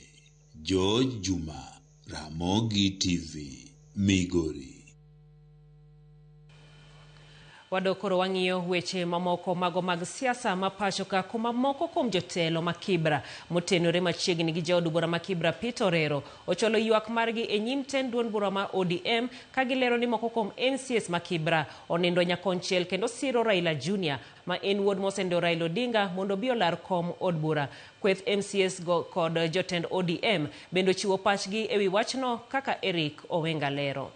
Speaker 5: George Juma, Ramogi TV, Migori.
Speaker 1: Wadok koro wang'iyo weche mamoko mago mag siasa ma pacho ka kuma moko kuom jotelo ma Kibra motenore machiegni gi jaod bura ma Kibra Peter Orero ochwalo ywak margi e nyim tend duond bura ma ODM ka gilero ni moko kuom MCAs ma Kibra onindo nyakonchiel kendo siro Raila Junior ma en wuod mosendo Raila Odinga mondo obi olar kom od bura. Kweth MCAs go kod jotend ODM bende ochiwo pachgi ewi wachno kaka Eric Owenga lero.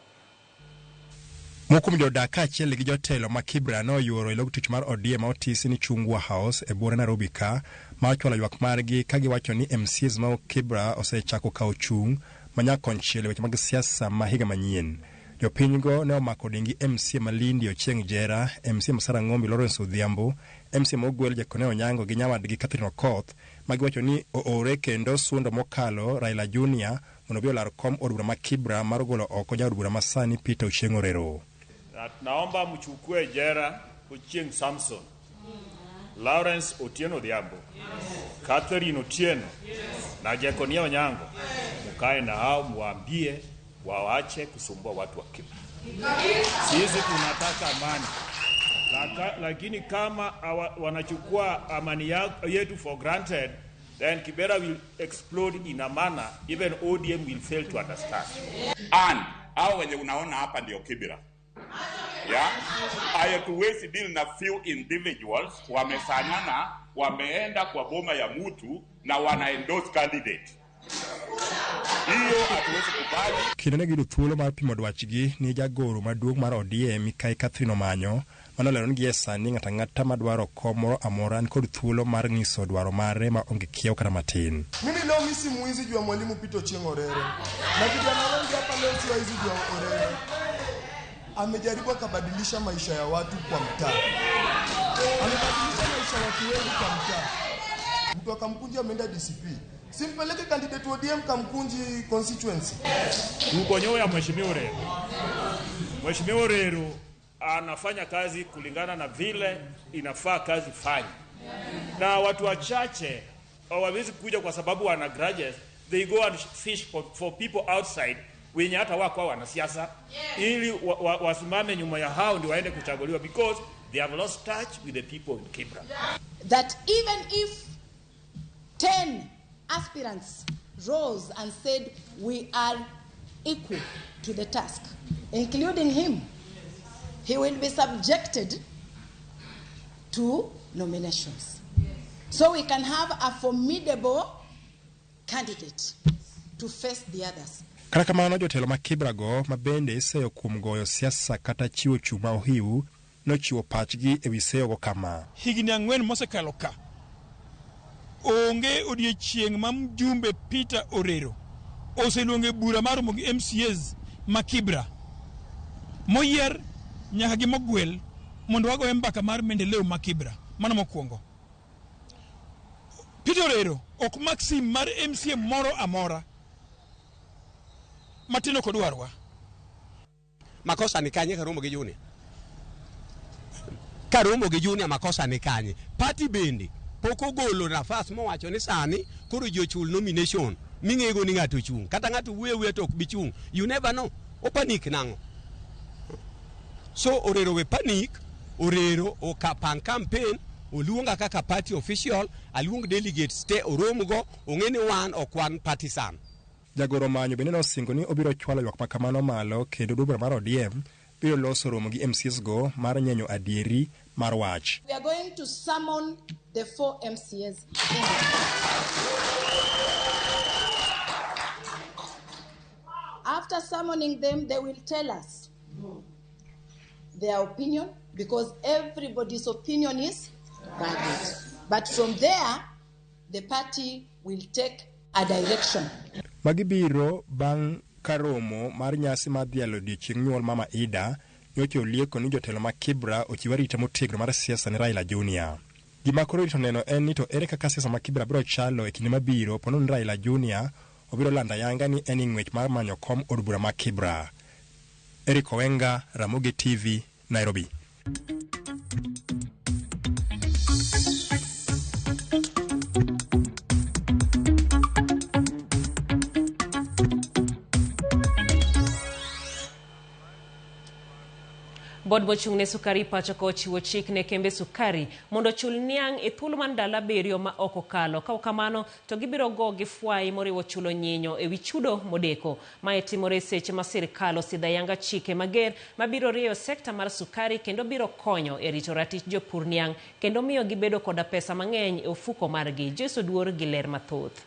Speaker 7: Moko kuom jodak kaachiel gi jotelo ma Kibra ne oyuoro e log tich mar ODM ma otisi ni Chungwa House e buore Nairobi ka ma ochwalo ywak margi ka giwacho ni MCAs ma Kibra osechako kawo chung' ma nyakonchiel e weche mag siasa ma higa manyien. Jopinygo ne omako dingi MCA ma Lindi Ochieng' Jera, MCA ma Sarang'ombe Lawrence Odhiambo, MCA ma Ogwel Jaconia Onyango gi nyawadgi Catherine Okoth ma giwacho ni oore kendo sundo mokalo Raila Junior mondo obi olar kom od bura ma Kibra mar golo oko jaod bura ma sani Peter Ochieng' Orero.
Speaker 10: Na naomba mchukue Jera Ochieng' Samson, Lawrence Otieno Odhiambo, Catherine Otieno na Jeconia Onyango, mkae na hao muambie wawache kusumbua watu wa Kibra. Sisi tunataka amani. Lakini kama wanachukua amani yetu for granted, then Kibera will explode in a manner even ODM will fail to understand.
Speaker 12: And hao wenye unaona hapa ndio Kibra. Yeah? Hatuwezi deal na few individuals wamesanyana, wameenda kwa boma ya mtu na wana endorse candidate. Hiyo hatuwezi kubali.
Speaker 7: Kendo ne giyudo thuolo mar pimo dwachgi ni jagoro maduong' mar ODM Mikai Catherine Omanyo manolero ni gie sani ng'ato ang'ata madwaro kom moro amora nikod thuolo mar ng'iso dwaro mare ma onge kiewo kata matin.
Speaker 13: Mimi leo mimi si mwizi juu ya mwalimu Peter Ochieng' Orero. Na vijana wengi hapa leo si waizi juu ya Orero. Amejaribu akabadilisha maisha ya watu kwa mtaa. Amebadilisha maisha ya watu wengi kwa mtaa. Mtu akamkunji ameenda DCP. Simpeleke candidate ODM Kamkunji constituency.
Speaker 10: Tuko nyuma ya Mheshimiwa Orero. Mheshimiwa Orero anafanya kazi kulingana na vile inafaa kazi fanye. Na watu wachache hawawezi kuja kwa sababu wana grudges. They go and fish for people outside wenye hata wako wanasiasa ili wasimame nyuma ya hao ndio waende kuchaguliwa because they have lost touch with the people in Kibra.
Speaker 14: That even if 10 aspirants rose and said we are equal to the task, including him, he will be subjected to nominations. So we can have a formidable candidate to face the others.
Speaker 7: Kata kamano jotelo ma Kibra go ma bende iseyo kuom goyo siasa kata chiwo chung' ma ohiu nochiwo pachgi ewi seyogo kama.
Speaker 28: Higni 4 mosekalo ka onge odiechieng' ma mjumbe Peter Orero oseluongo bura mar romo gi MCAs ma Kibra moyier nyaka gi mogwel mondo wagoye mbaka mar maendeleo ma Kibra. Mano mokwongo. Peter Orero ok mak sim mar MCA moro amora matino kod warwa.
Speaker 15: Makosa ni kanye karomo gi Junior? Karomo gi Junior makosa ni kanye? Party bende pok ogolo nafas mowacho ni sani koro ji ochul nomination ming'ego ni ng'ato chung', kata ng'ato wuoyo awuoya to ok bi chung'. You never know. O panic nang'o? So Orero we panic. Orero okapang campaign, oluonga kaka party official, aluong delegates te oromgo, ong'e ni wan ok wan partisan.
Speaker 7: Jagoro Omanyo bende nosingo ni obiro chwalo ywak makamano malo kendo duond bura mar ODM biro loso romo gi MCAs go mar nyenyo adieri mar wach.
Speaker 14: We are going to summon the 4 MCAs. After summoning them, they will tell us their opinion, because everybody's opinion is valid. But from there, the party will take a direction.
Speaker 7: Magi biro bang' ka romo mar nyasi mar dhialo odiechieng' nyuol Mama Ida nyocha olieko ni jotelo ma Kibra ochiw arita motegno mar siasa ne Raila Junior. Gima koro irito neno en ni to ere kaka siasa ma Kibra biro chalo e kinde mabiro ponono ni Raila Junior obiro lando ayanga ni en e ng'wech mar manyo kom od bura ma Kibra. Eric Owenga, Ramogi TV, Nairobi.
Speaker 1: Bod mochung' ne sukari pacho ka ochiwo chik ne kembe sukari mondo ochul niang' e thuolo mar ndalo 7 ma ok okalo. Ka ok kamano to gibiro go gi fwai moriwo chulo nyinyo ewi chudo modeko. Mae timore e seche ma sirikal osidho ayanga chike mager mabiro rieyo sekta mar sukari kendo biro konyo e rito ratich jopur niang' kendo miyo gibedo koda pesa mang'eny e ofuko margi. Joyce Oduor gi ler mathoth.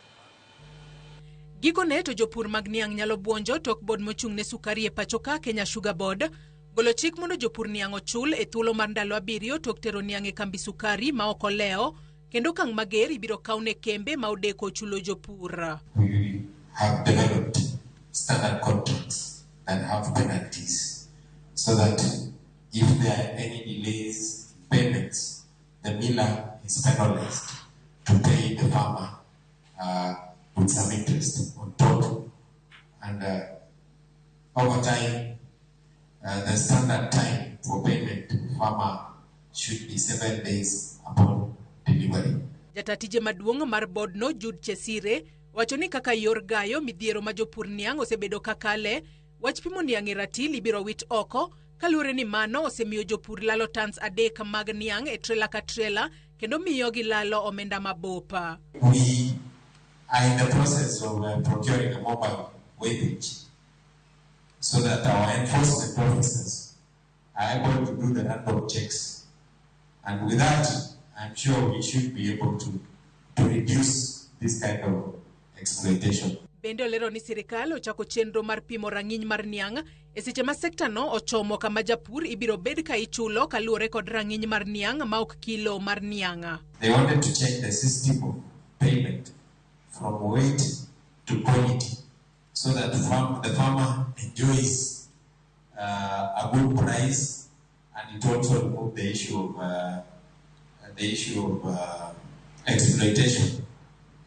Speaker 11: Gikone to jopur mag niang' nyalo buonjo tok bod mochung' ne sukari e pacho ka Kenya Sugar Board golo chik mondo jopur niang' ochul e thuolo mar ndalo 7 tok tero niang' e kambi sukari ma ok olewo, kendo okang' mager ibiro kaw ne kembe ma odeko chulo jopur.
Speaker 16: We have developed standard contracts that have penalties so that if there are any delays in payments, the miller is penalized to pay the farmer with some interest on top. And over time, the standard time for payment to the farmer should be 7 days upon delivery.
Speaker 11: Jatatije maduong' mar bodno Jude Chesire wacho ni kaka yor gayo midhiero ma jopur niang' osebedo kakale, wach pimo niang' e ratil ibiro wit oko kaluwore ni mano osemiyo jopur lalo tons 3 mag niang' e trela ka trela kendo miyo gilalo omenda mabopa.
Speaker 16: We are in the process of procuring a mobile weighbridge so that our enforcement officers are able to do the random checks. And with that, I'm sure we should be able to reduce this kind of exploitation.
Speaker 11: Bende olero ni sirikal ochako chenro mar pimo rang'iny mar niang' e seche ma sekta no ochomo kama japur ibiro bed ka ichulo kaluwore kod rang'iny mar niang' ma ok kilo mar niang'.
Speaker 16: They wanted to change the system of payment from weight to quality so that the farmer enjoys a good price, and it also removed the issue of exploitation,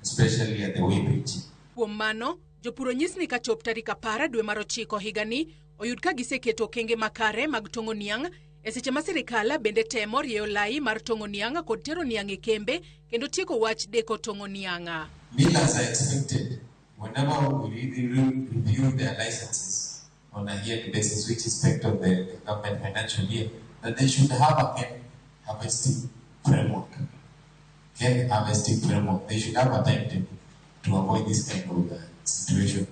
Speaker 16: especially at the weighbridge.
Speaker 11: Kuom mano, jopur onyis ni kachop tarik 10 dwe mar 9 higani oyud ka giseketo okenge makare mag tong'o niang' e seche ma sirikal bende temo rieyo lai mar tong'o niang' kod tero niang' e kembe kendo tieko wach deko tong'o niang'.
Speaker 16: Millers are expected, whenever we review their licenses on a yearly basis, which is part of the government financial year, that they should have a cane harvesting framework. Cane harvesting framework. They should have a timetable to avoid this kind of situation.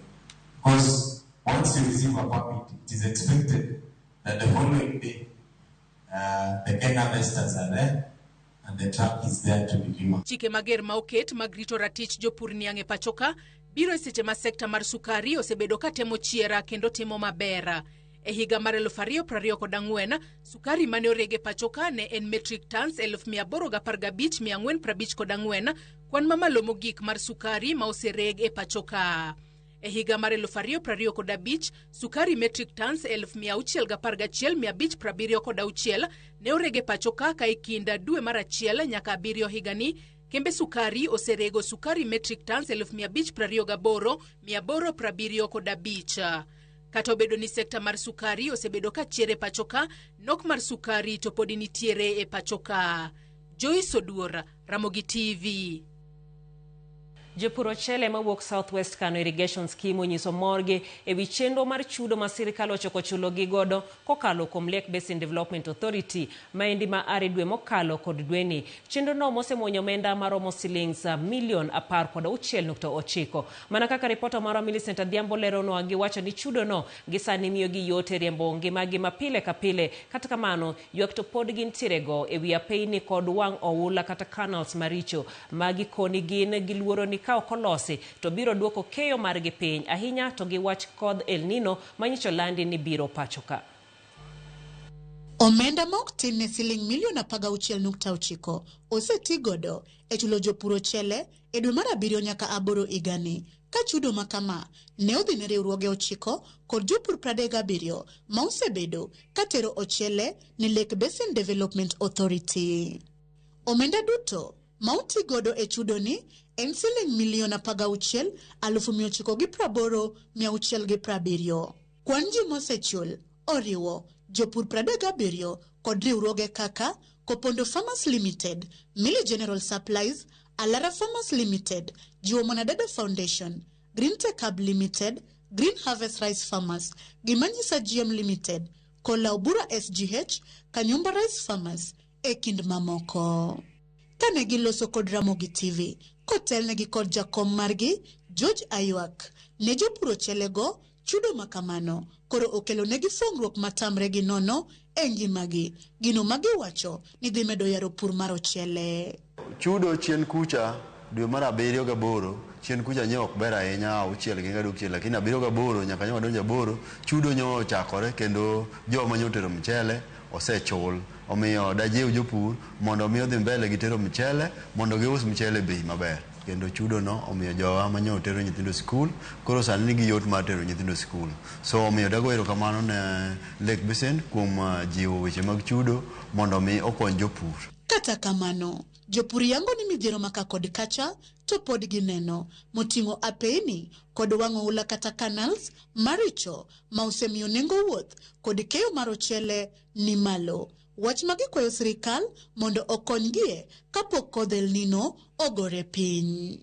Speaker 16: Because once you receive a permit, it is expected that the following day, the cane harvesters are there and the truck is there to deliver.
Speaker 11: Chike mager ma oket mag rito ratich jopur niang' e pacho ka biro e seche ma sekta mar sukari osebedo ka temo chiera kendo timo maber. E higa mar 2024, sukari mane orege pacho ka ne en metric tons 815,454, kwan mamalo mogik mar sukari ma osereg e pacho ka. E higa mar 2025, sukari metric tons 611,576 ne orege pacho ka e kind dwe mar 1 nyaka 7 higani. Kembe sukari oserego sukari metric tons 528,875. Kata obedo ni sekta mar sukari osebedo ka chiere pacho ka, nok mar sukari to podi nitiere e pacho ka. Joyce Oduor, Ramogi TV.
Speaker 1: Jopur ochele mawuok South West Kano Irrigation Scheme onyiso morgi ewi chenro mar chudo ma sirikal ochako chulo gi godo kokalo kuom Lake Basin Development Authority maendi ma are dwe mokalo kod dweni. Chenro no mosemuonyo omenda maromo silings milion 16.9. Mana kaka ripota marwa Millicent Adhiambo leronwa, giwacho ni chudo no gisani miyo gi yot e riembo ngimagi ma pile ka pile. Kata kamano, ywak to pod gintiere go ewi apeyni kod wang' oula kata canals maricho ma gikoni gin giluoro ni ka ok olosi to biro duoko keyo margi piny ahinya to gi wach kodh El Nino manyicho landi ni biro pacho ka.
Speaker 17: Omenda ma ok tin ne siling milion 16.9 osetigodo e chulo jopur ochele e dwe mar 7 nyaka 8 higani, ka chudo ma kama ne odhi ne riwruoge 9 kod jopur 37 ma osebedo ka tero ochele ne Lake Basin Development Authority. Omenda duto ma otigodo e chudo ni en siling milion 16,980,670. Kwan ji mosechul oriwo jopur 37 kod riwruoge kaka Kopondo Farmers Limited, Mili General Supplies, Alara Farmers Limited, Jiwo Mwanadada Foundation, Green Tech Hub Limited, Green Harvest Rice Farmers, Gimanyisa GM Limited Kolaubura SGH, Kanyumba Rice Farmers e kind mamoko. Kane giloso kod Ramogi TV, kotelnegi kod jakom margi George Aywak, ne jopur ochelego chudo makamano koro okelonegi fongruok matamre gi nono e ngimagi, gino magiwacho ni dhi medo yaro pur mar ochele.
Speaker 18: Chudo chien kucha dwe mar 7 gi 8 chien kucha nye ok ber ahinya 6 gi gadok chien, lakini 7 gi 8 nyaka nyo wadonjo 8 chudo nyo ochakore kendo joma nyo otero mchele osechul. Omiyo dajiw jopur mondo mi odhi mbele gi tero mchele mondo gius mchele e bei maber. Kendo chudo no omiyo jowa manyo otero nyithindo skul koro sani nigi yot mar tero nyithindo skul. So omiyo dago erokamano ne Lake Basin kuom jiwo weche mag chudo mondo mi okony jopur.
Speaker 17: Kata kamano, jopur yango ni midhiero maka kod kacha to pod gineno moting'o apeyni kod wang'o ula kata canals maricho ma osemiyo nengo wuoth kod keyo mar ochele ni malo. Wach ma gikwayo sirikal mondo okonygie kapok kodh El Nino ogore piny.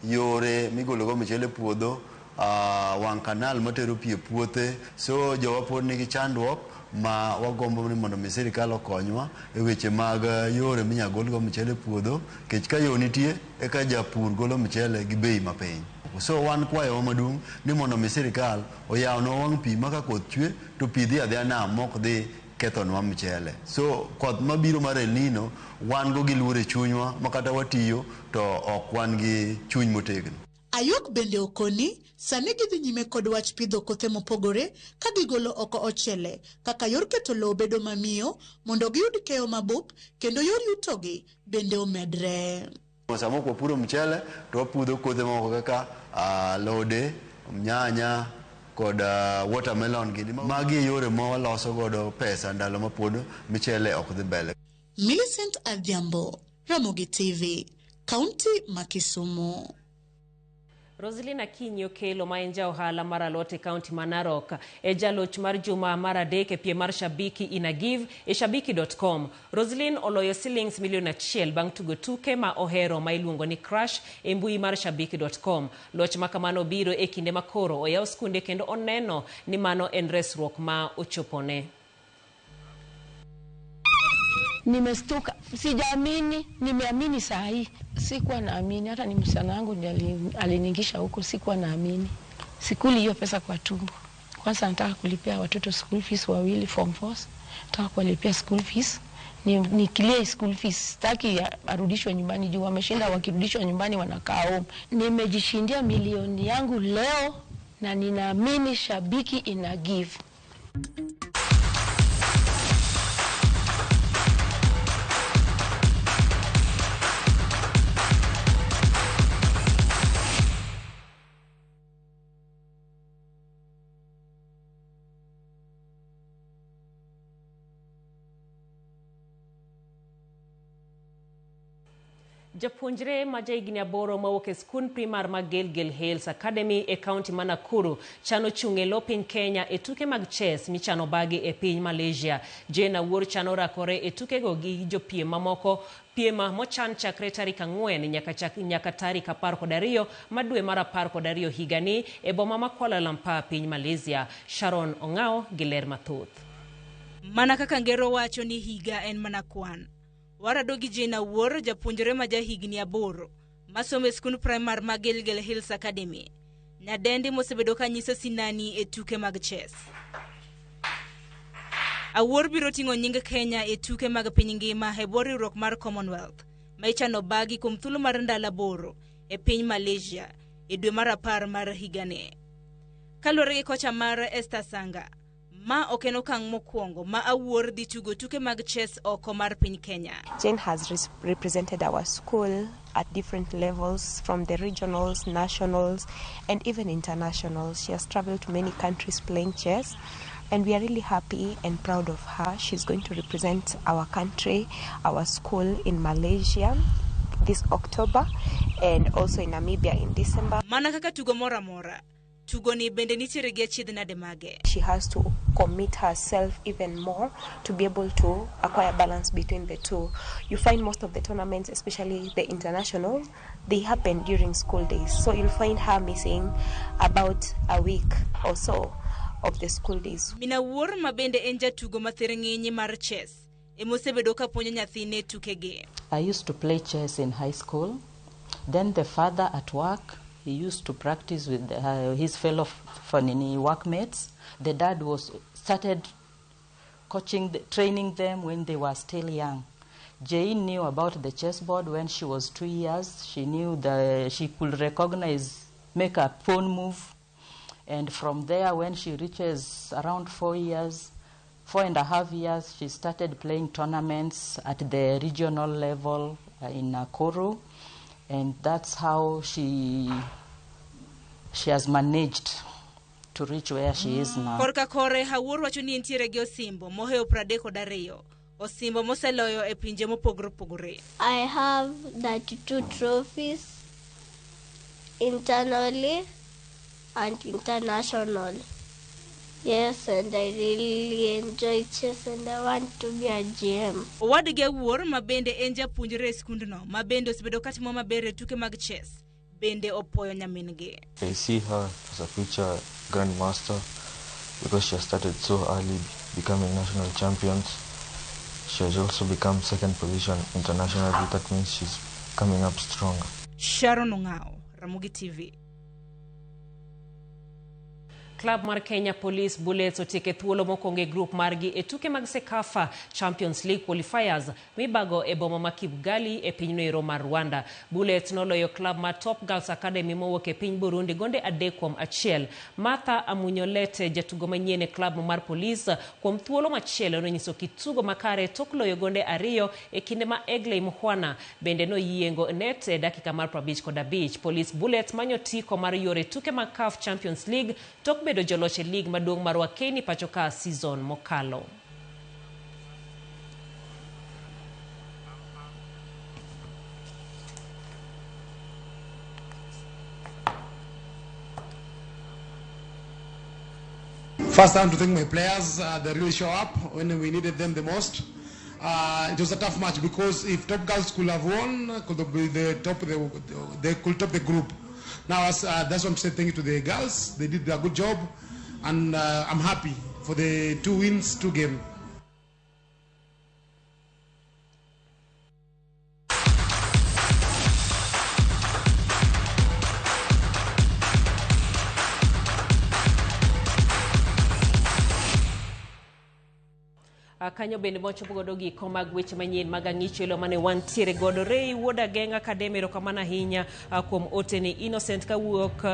Speaker 18: Yore migologo mchele e puodho, wang' kanal matero pi e puothe, so jowa pod nigi chandruok ma wagombo ni mondo mi sirikal okonywa e weche mag yore minyalo golgo mchele e puodho, nikech ka yo nitie eka japur golo mchele gi bei mapiny. So wan kwayowa maduong' ni mondo mi sirikal oyawnwa wang' pi ma ka koth chwe to pi dhi adhiya nam mok dhi kethonwa mchele. So koth mabiro mar El Nino wan go gi luor e chunywa ma kata watiyo to ok wan gi chuny motegno.
Speaker 17: Ayok bende okoni sani gidhi nyime kod wach pidho kothe mopogore ka gigolo oko ochele kaka yor keto lowo bedo mamiyo mondo giyud keyo mabup kendo yor yutogi bende omedre.
Speaker 18: Sama ok wapuro mchele to wapudho kothe moko kaka alode, nyanya kod watermelon gini. Magi e yore ma waloso godo pesa ndalo ma pod mchele ok dhi mbele.
Speaker 17: Millicent Adhiambo, Ramogi TV, Kaunti ma Kisumu.
Speaker 1: Roselyn Akinyi Okelo ma en ja ohala mar alot e kaunti ma Narok e jaloch mar juma mar 3 e piem mar Shabiki Inagive e shabiki.com. Roselyn oloyo silings milion 1 bang' tugo tuke ma ohero ma iluongo ni Crash e mbui mar shabiki.com. Loch ma kamano biro e kinde ma koro oyaw skunde kendo oneno ni mano en resruok ma ochopone.
Speaker 19: Nimestuka, sijaamini, nimeamini saa hii. Sikuwa naamini, hata ni msichana wangu ndiye aliniingisha huko, sikuwa naamini. Sikuli hiyo pesa kwa tumbo. Kwanza nataka kulipia watoto school fees wawili form 4. Nataka kuwalipia school fees. Ni clear school fees. Sitaki arudishwe nyumbani juu wameshinda, wakirudishwa nyumbani wanakaa home. Nimejishindia milioni yangu leo na ninaamini Shabiki ina give.
Speaker 1: Japuonjre ma jahigni 8 mawuok e skund primar ma Gilgil Hills Academy e kaunti ma Nakuru chano chung' e lo piny Kenya e tuke mag chess michano bagi e piny Malaysia. Jane Awuor chano rakore e tukego gi jopiem mamoko, piem mochan chakre tarik 4 nyaka tarik 12 ma dwe mar 12 higani e boma ma Kuala Lumpur piny Malaysia. Sharon Ong'ao gi ler mathoth.
Speaker 20: Mana kaka ngero wacho ni higa en mana kwan. Warado gi Jane Awuor, japuonjre ma jahigni 8 masomo e skund primar ma Gilgil Hills Academy, nyadendi mosebedo ka nyiso sinani e tuke mag chess. Awuor biro ting'o nying Kenya e tuke mag piny ngima e bwo riwruok mar Commonwealth ma ichano bagi kuom thuolo mar ndalo 8 e piny Malaysia e dwe mar 10 mar higani. Kaluwore gi kocha mar Esther Sanga, ma ok en okang' mokwongo ma Awuor dhi tugo tuke mag chess oko mar piny Kenya.
Speaker 21: Jane has represented our school at different levels, from the regionals, nationals, and even internationals. She has traveled to many countries playing chess, and we are really happy and proud of her. She's going to represent our country, our school in Malaysia this October, and also in Namibia in December.
Speaker 20: Mana kaka tugo moro amora, tugo ni bende nitiere gi achiedh nade mage.
Speaker 21: She has to commit herself even more to be able to acquire balance between the two. You find most of the tournaments, especially the international, they happen during school days. So you'll find her missing about a week or so of the school days.
Speaker 20: Min Awuor ma bende en jatugo ma thiring'inyi mar chess emosebedo ka puonjo nyathine tukegi.
Speaker 2: I used to play chess in high school. Then the father at work, he used to practice with his fellow workmates. The dad was started coaching, training them when they were still young. Jane knew about the chessboard when she was 2 years. She knew she could recognize, make a pawn move. And from there, when she reaches around 4 years, 4.5 years, she started playing tournaments at the regional level in Nakuru. And that's how she has managed to reach where she is now.
Speaker 20: Korka kore, Awuor wacho ni entiere gi osimbo mohewo 32. Osimbo moseloyo e pinje mopogore opogore.
Speaker 3: I have 32 trophies internally and international. Yes, and I really enjoy chess and I want to be a GM.
Speaker 20: Owadgi Awuor ma bende en japuonjre e skundno ma bende osebedo katimo maber e tuke mag chess bende opoyo nyamin-gi.
Speaker 4: I see her as a future grandmaster because she has started so early becoming national champions. She has also become second position internationally. That means she's coming up strong.
Speaker 20: Sharon Ongao, Ramogi TV.
Speaker 1: Club mar Kenya Police Bullets otieke thuolo mokwongo e grup margi e tuke mag CECAFA Champions League qualifiers mibago e boma ma Kigali e pinyno mar Rwanda. Bullets noloyo club mar Top Girls Academy mowuok e piny Burundi gonde 3-1. Martha Amunyolete, jatugo manyien e club mar Police, kuom thuolo machielo nonyiso kitugo makare tok loyo gonde 2 e kinde ma Egley Mukhwana bende noyiengo net e dakika mar 55. Police Bullets manyo tiko mar yore tuke mag CAF Champions League tok bedo joloch e lig maduong' mar Wakeni pacho ka season mokalo.
Speaker 22: First, I want to thank my players. They really show up when we needed them the most. It was a tough match because if Top Girls could have won, could be the top, they could top the group. Now, that's what I'm saying. Thank you to the girls. They did a good job, and I'm happy for the 2 wins, 2 games.
Speaker 1: Kanyo bende mochopo godo giko mag weche manyien mag ang'icho elo mane wantiere godo. Rei Wuod Ageng'a Academy, erokamano ahinya kuom oteni. Innocent kawuok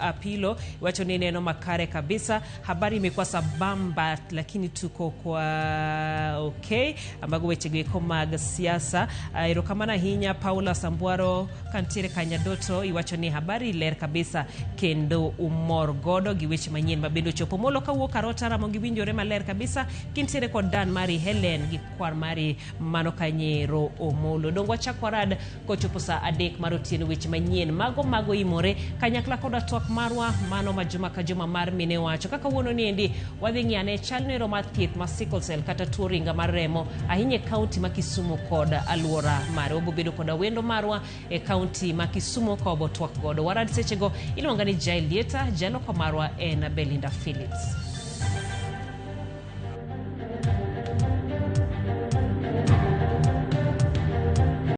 Speaker 1: Apilo wacho ni neno makare kabisa, habari imekuwa sambamba lakini tuko kwa okay. Mago weche giko mag siasa. Erokamano ahinya Paula Sambuaro kantiere Kanyadoto, iwacho ni habari ler kabisa kendo umor godo gi weche manyien mabende ochopo. Molo kawuok Arota Ramogi winjore maler kabisa kintiere kod Dan mari Helen gi kwar mari mano Kanyero Omolo. Dongo wachak warad kochopo saa 3 mar otieno weche manyien mago imore kanyakla koda twak marwa mano ma juma ka juma mar mine wacho. Kaka wuono ni endi wadhi ng'iyo ane chalnero mar thieth ma sickle cell kata tuo ringa mar remo ahinya e kaunti ma Kisumu kod aluora mare. Wabobedo koda wendo marwa e kaunti ma Kisumu ka wabo twak godo. Warad sechego iluonga ni Jael Lieta, jaloko marwa en Belinda Phillips.